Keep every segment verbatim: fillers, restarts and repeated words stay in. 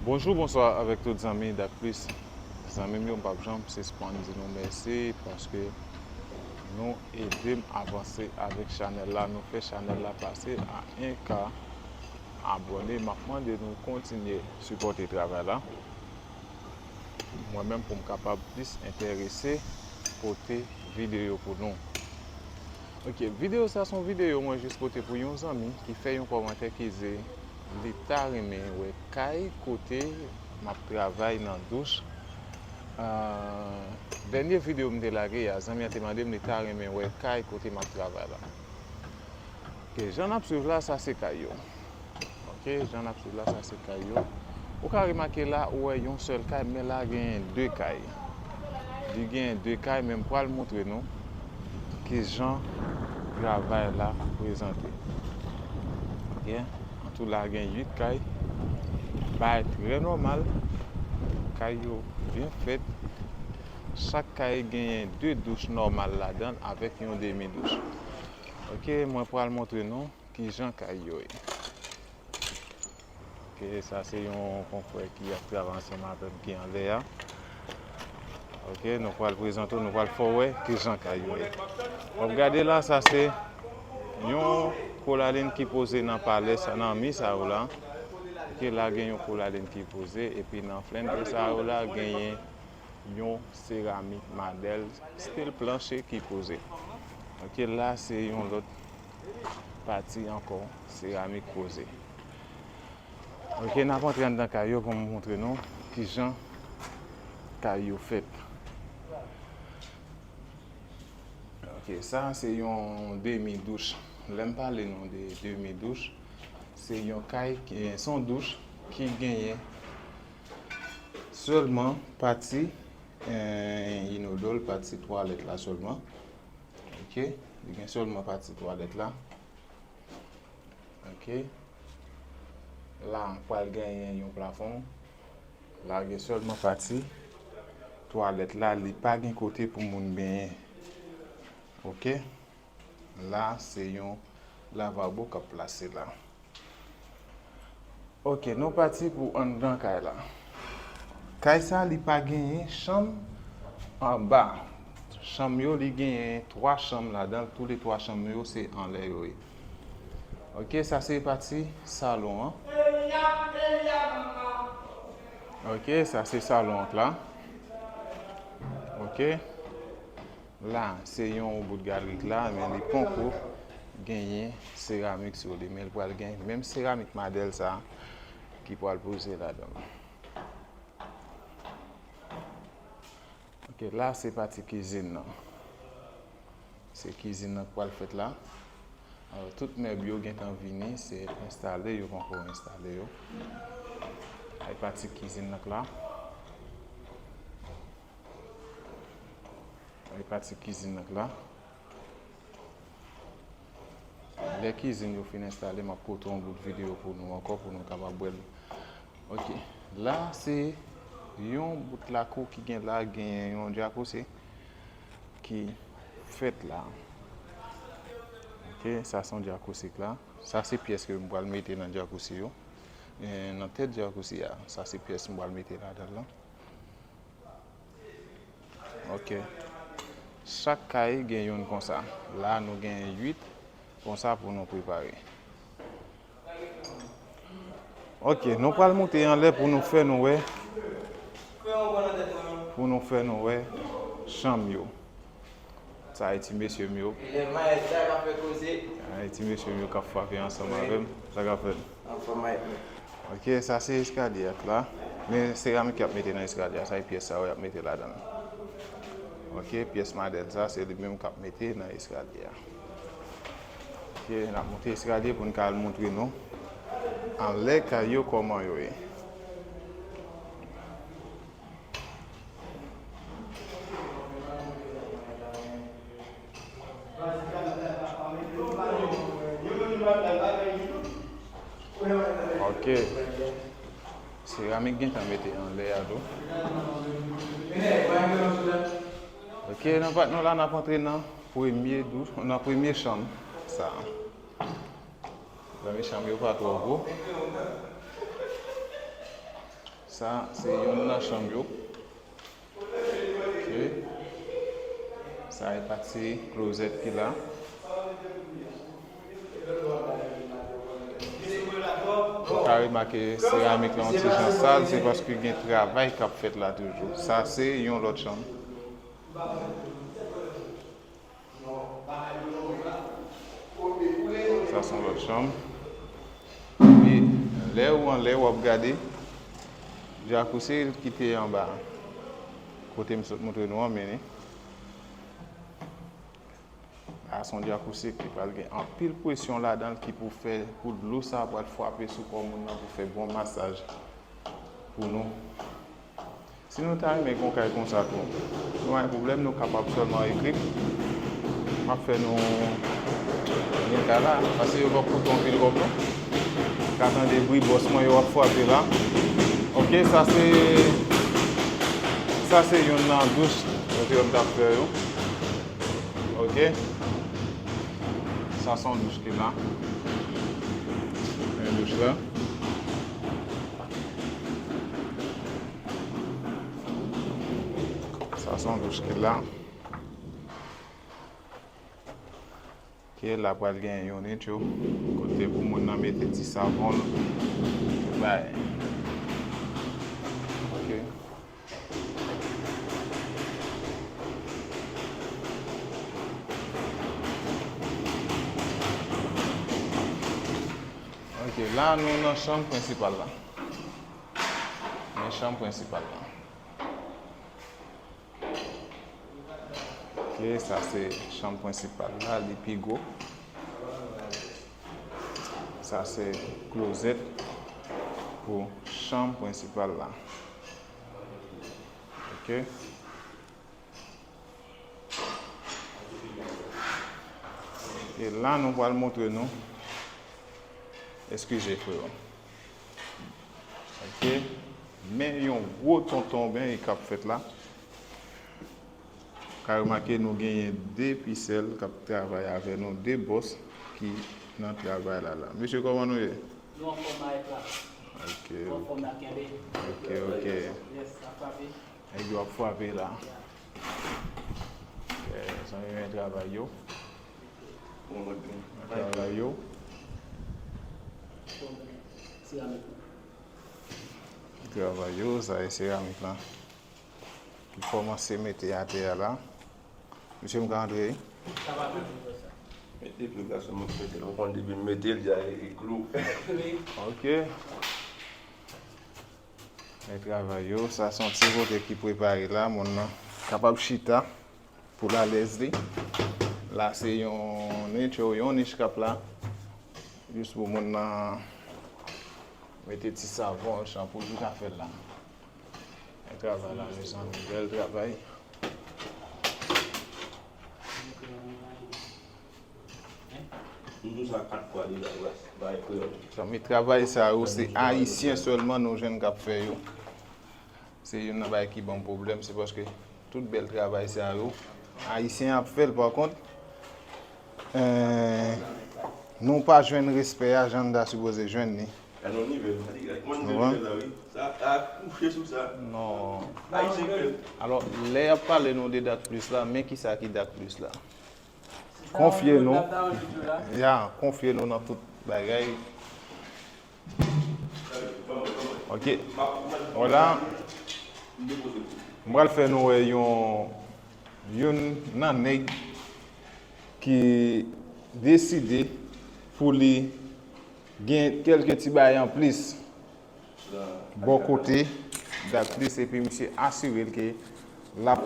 Bonjou, bonswa avèk tout zanmi Dak Plis. Zanmi m yo, m p ap janm sispann di nou mèsi paske nou ede m avanse avèk chanèl la, nou fè chanèl la pase a en K abòne. M ap mande nou kontinye sipòte travay la. Mwen menm pou m kapab plis enterese pote videyo pou nou. Ok, videyo sa se yon videyo mwen jis pote pou yon zanmi ki fè yon kòmantè ki di li ta renmen wè kay kote m ap travay nan douch. Ah, dènye videyo m te lage a, zanmi an te mande m li ta renmen wè kay kote m ap travay la. Ok, jan n ap swiv la, sa se kay yo. Ok, jan n ap swiv la, sa se kay yo. Ou ka remake la, ou wè yon sèl kay, men la genyen de kay. Li genyen de kay, men m pral montre nou ki jan travay la prezante. Ok, an tou la gen uit kay. Bagay trè nòmal. Kay yo byen fèt. Chak kay genyen de douch nòmal ladan l avèk yon demi douch. Ok, mwen pral montre nou ki jan kay yo ye. Ok, sa se yon konfrè ki ap travay ansanm avè m ki anlè a. Ok, nou pral prezante w, nou pral fè w wè ki jan kay yo ye. W ap gade la, sa se yon kolalin ki poze nan palè sa, nan mi sa yo la. Ok, la gen yon kolalin ki poze, epi nan flannè sa yo la, genyen yon seramik madèl stil planche ki poze. Ok, la se yon lòt pati ankò, seramik poze. Ok, n ap antre anndan kay yo pou m montre nou ki jan kay yo fèt. Ok, sa se yon demi douch. Lè m pale nou de demi douch, se yon kay ki, se yon douch ki genyen sèlman pati, eh, inodòl, pati twalèt la sèlman. Ok, li gen sèlman pati twalèt la. Ok. La, pral genyen yon plafon. La gen sèlman pati twalèt la, li pa gen kote pou moun benyen. Ok. La, se yon lavabo k ap plase la. Ok, nou pati pou anndan kay la. Kay sa, li pa genyen chanm anba. Chanm yo, li genyen twa chanm ladan l. Tou le twa chanm yo, se anlè yo ye. Ok, sa se pati salon an. Ok, sa se salon an la. Ok. La, se yon bout galri k la, men li poko genyen seramik sou li, men l pral gen menm seramik madèl sa ki pral poze ladan l. Ok, la se pati kizin nan. Se kizin nan k pral fèt la. Alò, tout mèb yo gentan vini, se enstale, yo poko enstale yo. Ay pati kizin nan k la. Ay pati kizin nan k la. Lè kizin yo fin enstale, m ap pote yon bout videyo pou nou ankò, pou nou kapab wè l. Ok. La, se yon bout lakou ki gen la, gen yon djakoussi ki fèt la. Ok, sa se yon djakoussi k la. Sa se pyès ke m pral mete nan djakoussi yo. E, nan tèt djakoussi a, sa se pyès m pral mete ladan l lan. Ok. Chak kay gen youn konsa. La, nou gen uit konsa pou nou prepare. Ok, nou pral moute anlè pou nou fè nou wè, pou nou fè nou wè chanm yo. Sa e ti mesye m yo. Sa e ti mesye m yo k ap frape ansanm avè m. Sa k ap fèt? Ok, sa se eskalye a k la. Men seramik y ap mete nan eskalye a. Sa e pyès sa yo y ap mete ladan l. Ok, pyès madèl sa, se li menm k ap mete nan eskalye a. Ok, n ap monte eskalye pou n ka al montre nou anlè kay yo kòman yo ye. Ok. Seramik gentan mete anlè a tou. Ok, nan pat nou la, n ap antre nan premye dou-, nan premye chanm sa. Zanmi, chanm yo pa twò gwo. Sa se youn nan chanm yo. Ok. Sa e pati klozèt ki la. Ou ka remake seramik la yon ti jan sal, se paske gen travay k ap fèt la toujou. Sa se yon lòt chanm. Sa se yon lòt chanm. Epi lè ou anlè, w ap gade jacuzzi ki te anba kote m sot montre nou an, men li. A se yon jacuzzi ki pral gen anpil presyon ladan l ki pou fè, pou dlo sa pral frape sou kò moun nan pou fè bon masaj pou nou. Si nou ta renmen gen yon kay konsa tou, nou pa gen pwoblèm, nou kapab sèlman ekri m. M ap fè nou gen kay la, paske yo p ap koute anpil kòb non. Ka tande bri bòs mwen yo ap frape la. Ok, sa se, sa se youn nan douch yo te wè m t ap fè yo. Ok. Sa se yon douch ki la. Men douch la. Sa se yon douch ki la. Ok, la pral gen yon nicho kote pou moun nan mete ti savon l. Bay. Ok. Ok, la nou nan chanm prensipal la. Men chanm prensipal la. Ok, sa se chanm prensipal la, li pi gwo. Sa se klozèt pou chanm prensipal la. Ok. E la nou pral montre nou. Eskize freo. Ok. Men yon gwo tonton beny k ap fèt la. Ka remake nou genyen de pisèl k ap travay avè nou, de bòs ki nan travay la la. Mesye, kòman nou ye? Nou anfòm, maèt la. Ok, nou anfòm, n ap kenbe. Ok, ok. Yes, n ap frape. Nèg yo ap frape la. Eh, zanmi mwen travay yo. Travay yo. Travay yo, sa e seramik la. Ki kòmanse mete atè a la. Mesye, m ka antre? Mete pli gason, mwen mete l. Ou konn depi m mete l, deja e klou. Ok. Men travay yo, sa se yon ti kote ki prepare la, moun nan kapab chita pou l alèz li. La se yon nich, yon nich k ap la, jis pou moun nan mete ti savon, chanpou, li ka fè l la. Men travay la, mezanmi, bèl travay. Nou sa kat fwa deja, wè, bay kreyòl. Zanmi, travay sa yo, se ayisyen sèlman nou jwenn k ap fè yo. Se youn nan bagay ki ban m pwoblèm, se paske tout bèl travay sa yo, ayisyen ap fè l. Pa kont, eh, nou pa jwenn respè a jan n ta sipoze jwenn li. Nan yon nivo, sa di, moun de nivo la, wi. Sa, sa kouche sou sa. Non. Ayisyen k fè l. Alò, lè y ap pale nou de Dak Plis la, men kisa ki Dak Plis la? Konfye nou. Ya, konfye nou nan tout bagay. Ok. Vwala. M pral fè nou wè yon, youn nan nèg ki deside pou li gen kèlke ti bagay anplis bò kote Dak Plis, epi misye asire l ke l ap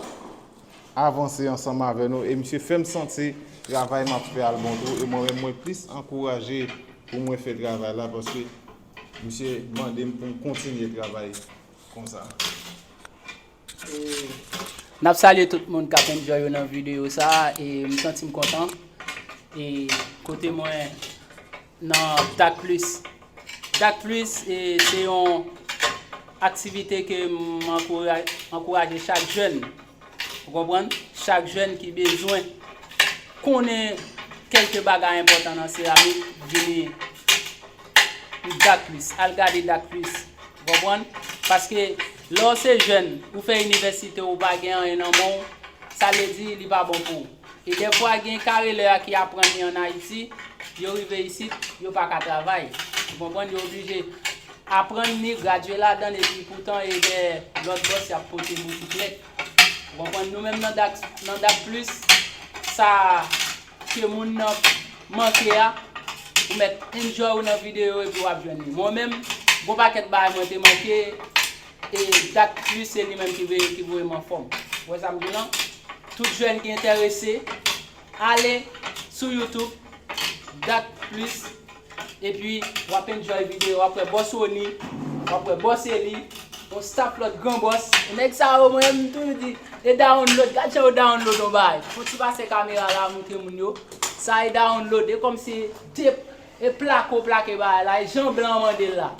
avanse ansanm avè nou, e misye fè m santi travay m ap fè a l bon tou, e mwen menm mwen plis ankouraje pou mwen fè travay la, paske misye mande m pou m kontinye travay konsa. E n ap salye tout moun k ap enjoy yo nan videyo sa a, e m santi m kontan. E kote mwen nan Dak Plis. Dak Plis, e, se yon aktivite ke m ankoura-, ankouraje chak jèn, ou konprann? Chak jèn ki bezwen konnen kèlke bagay enpòtan nan seramik, vini Dak Plis, al gade Dak Plis, ou konprann? Paske lè w se jèn, ou fè inivèsite, ou pa gen anyen nan men w, sa vle di li pa bon pou ou. E dèfwa gen karelè a ki aprann li ann Ayiti, yo rive isit, yo pa ka travay. Ou konprann? Yo oblije aprann li, gradye ladan l, epi poutan e dèyè lòt bòs y ap pote bousiklèt. Ou konprann? Nou menm nan Dak, nan Dak Plis, sa ke moun nan manke a, ou mèt enjoy ou nan videyo epi w ap jwenn li. Mwen menm, gon pakèt bagay mwen te manke, e Dak Plis se li menm ki voye, ki voye m anfòm. Ou wè sa m di w lan? Tout jèn ki enterese, ale sou YouTube, Dak Plis, epi w ap enjoy videyo, w ap wè Bòs Rony, w ap wè Bòs Eli, yon staff lòt gran bòs. Nèg sa yo, mwen menm, m toujou di, e download, gad jan yo download yon bagay. Fon ti pase kamera la, montre moun yo. Sa e download, e kòmsi de, e plake w plake bagay la, e jan blan an mande l la.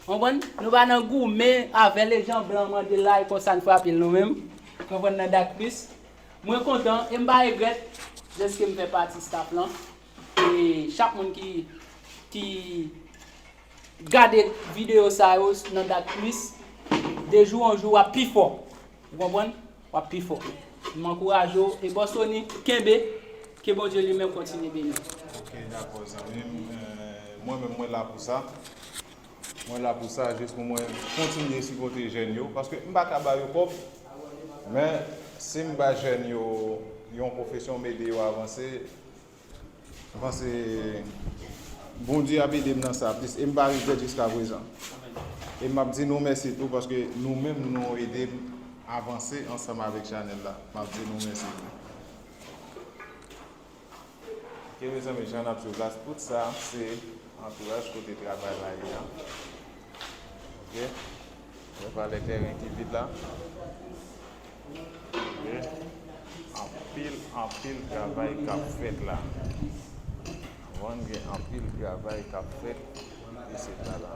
Konprann? Nou pa nan goumen avè l, e jan blan an mande l la, e konsa n frape l nou menm. Konprann? Nan Dak Plis. Mwen kontan, e m pa regrèt dèske m fè pati staff lan. E chak moun ki, ki gade videyo sa yo nan Dak Plis, de jou an jou, w ap pi fò. Ou konprann? W ap pi fò. M ankouraje w. E Bòs Rony, kenbe. Ke Bondye li menm kontinye beni w. Ok, dakò, zanmi m. Euh, mwen menm, mwen la pou sa. Mwen la pou sa, jis pou mwen kontinye sipòte jèn yo. Paske m pa ka ba yo kòb, men si m ba jèn yo yon pwofesyon, m ede yo avanse, m panse Bondye ap ede m nan sa plis. E m pa regrèt jiska prezan. E m ap di nou mèsi tou, paske nou menm nou ede m avanse ansanm avèk chanèl la. M ap di nou mèsi tou. Ok, mezanmi, jan n ap swiv la, tout sa se antouraj kote travay la ye a. Ok? Wè valè tèren ki vid la. Ok? Anpil, anpil travay k ap fèt la. Konprann, gen anpil travay k ap fèt isit la, la.